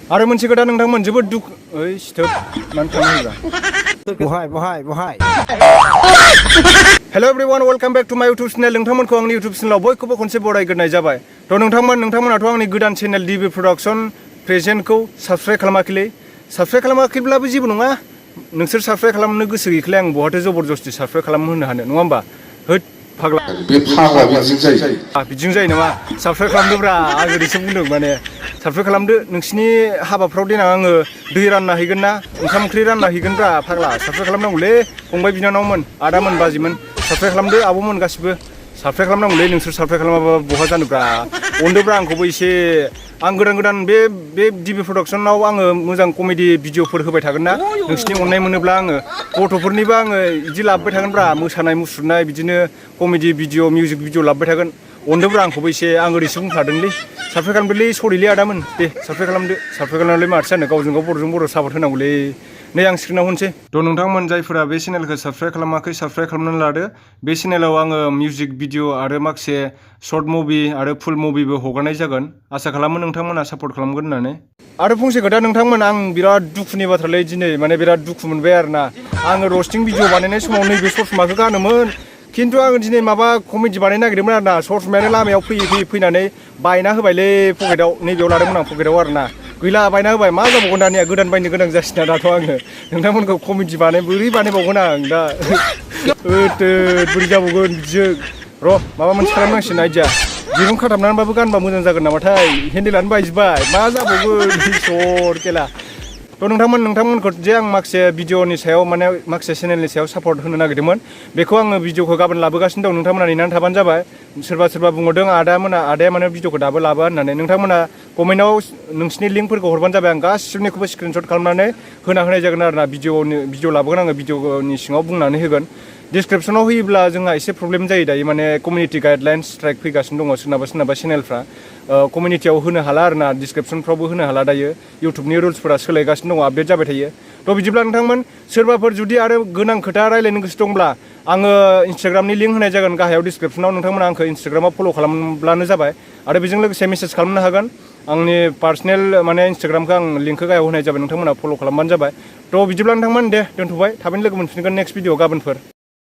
आरो मोनसे खोथा नोंथांमोन जोबोद दुख ओइ सिथोब मानो थांनो बहाय hello everyone welcome back to my YouTube channel नोंथांमोनखौ आंनि यूट्यूब चैनलाव बयखौबो खनसे बरायग्रोनाय जाबाय थ' नोंथांमोनाथ' आंनि गोदान चैनल डिबि प्रोडक्शन प्रेजेन्टखौ साबस्क्राइब खालामाखैब्लाबो जेबो नङा नोंसोर साबस्क्राइब खालामनो गोसो गैयैखाय आं बहाथो जबरदस्ति साबस्क्राइब खालामहोनो हानो नङा होमबा होद फाग्ला बे फाग्ला बिदिजों जायो नामा साबस्क्राइब खालामदोब्रा आं ओरैसो बुंदों माने साबस्क्राइब खालामदो नोंसिनि हाबाफ्राव देनां आङो दै रानना हैगोन ना ओंखाम ओंख्रि रानना हैगोनब्रा फाग्ला साबस्क्राइब खालामनांगौलै फंबाय बिनानावमोन आदामोन बाजिमोन साबस्क्राइब खालामदो आब'मोन गासिबो साबस्क्राइब खालामनांगौलै नोंसोर साबस्क्राइब खालामाबा बहा जानोब्रा अनदोब्रा आंखौबो एसे आं गोदान बे डिबि प्रडाक्शनाव आङो मोजां कमेडि भिडिअफोर होबाय थागोन ना नोंसिनि अननाय मोनोब्ला आङो गथ'फोरनिबो आङो इदि लाबोबाय थागोनब्रा मोसानाय मुसुरनाय बिदिनो कमेडि भिडिअ मिउजिक भिडिअ लाबोबाय थागोन अनदोब्रा आंखौबो एसे आं ओरैसो बुंखादोंलै साबस्क्राइब खालामदोलै सरिलै आदामोन दे साबस्क्राइब खालामदो साबस्क्राइब खालामनानै माथो जानो गावजों गाव बर'जों बर' सापर्ट होनांगौलै नै आं स्क्रिनाव होनसै थ' नोंथांमोन जायफोरा बे चेनेलखौ साबस्क्राइब खालामाखै साबस्क्राइब खालामनानै लादो बे चेनेलाव आङो मिउजिक भिडिअ आरो माखासे शर्ट मुभि आरो फुल मुभिबो हगारनाय जागोन आसा खालामो नोंथांमोना सापर्ट खालामगोन होननानै आरो फंसे खोथा नोंथांमोन आं बिराद दुखुनि बाथ्रालै दिनै माने बिराद दुखु मोनबाय आरोना आङो रस्टिं भिडिअ बानायनाय समाव नैबे ससमाखौ गानोमोन खिन्थु आङो दिनै माबा कमेडि बानायनो नागिरदोंमोन आरोना ससमायानो लामायाव फैनानै बायना होबायलै पकेटाव नैबेयाव लादोंमोन आं पकेटाव आरोना गैला बायना होबाय मा जाबावगोन दानिया गोदान बायनो गोनां जासिना दाथ' आङो नोंथांमोनखौ कमेडि बोरै बानायबावगोन आं दा बोरै जाबावगोन बिदिजों र' माबा मोनसे खालामनांसिगोन आइडिया दिरुं खाथाबनानैबाबो गानबा मोजां जागोन नामाथाय हेन्देलानो बायजोब्बाय मा जाबावगोन सर केला थ' नोंथांमोनखौ जे आं माखासे भिडिअनि सायाव माने माखासे चेनेलनि सायाव सापर्ट होनो नागिरदोंमोन बेखौ आङो भिडिअखौ गाबोन लाबोगासिनो दं नोंथांमोना नेनानै थाबानो जाबाय सोरबा बुंहरदों आदाया माने भिडिअखौ दाबो लाबोआ होननानै नोंथांमोना कमेन्टआव नोंसिनि लिंकफोरखौ हरबानो जाबाय आं गासिनिखौबो स्क्रिनशट खालामनानै होनाय जागोन आरोना भिडिअ लाबोगोन आङो भिडिअनि सिङाव बुंनानै होगोन डिसक्रिपसनाव होयोब्ला जोंहा एसे प्रब्लेम जायो दायो माने कमिउनिटि गाइडलाइन्स स्ट्राइक फैगासिनो दङ सोरनाबा चेनेलफ्रा कमिउनिटियाव होनो हाला आरोना डिसक्रिपसनफ्रावबो होनो हाला दायो इउटुबनि रुल्सफोरा सोलायगासिनो दङ आपडेट जाबाय थायो थ' बिदिब्ला नोंथांमोन सोरबाफोर जुदि आरो गोनां खोथा रायलायनो गोसो दंब्ला आङो इन्सटाग्रामनि लिंक होनाय जागोन गाहायाव डिसक्रिपसनाव नोंथांमोना आंखौ इन्सटाग्रामाव फल' खालामब्लानो जाबाय आरो बेजों लोगोसे मेसेज खालामनो हागोन आंनि पार्सनेल माने इन्सटाग्रामखौ आं लिंकखौ गाहायाव होनाय जाबाय नोंथांमोना फल' खालामबानो जाबाय थ' बिदिब्ला नोंथांमोन दे दोनथ'बाय थाबैनो लोगो मोनफिनगोन नेक्स्ट भिडिअ गाबोनफोर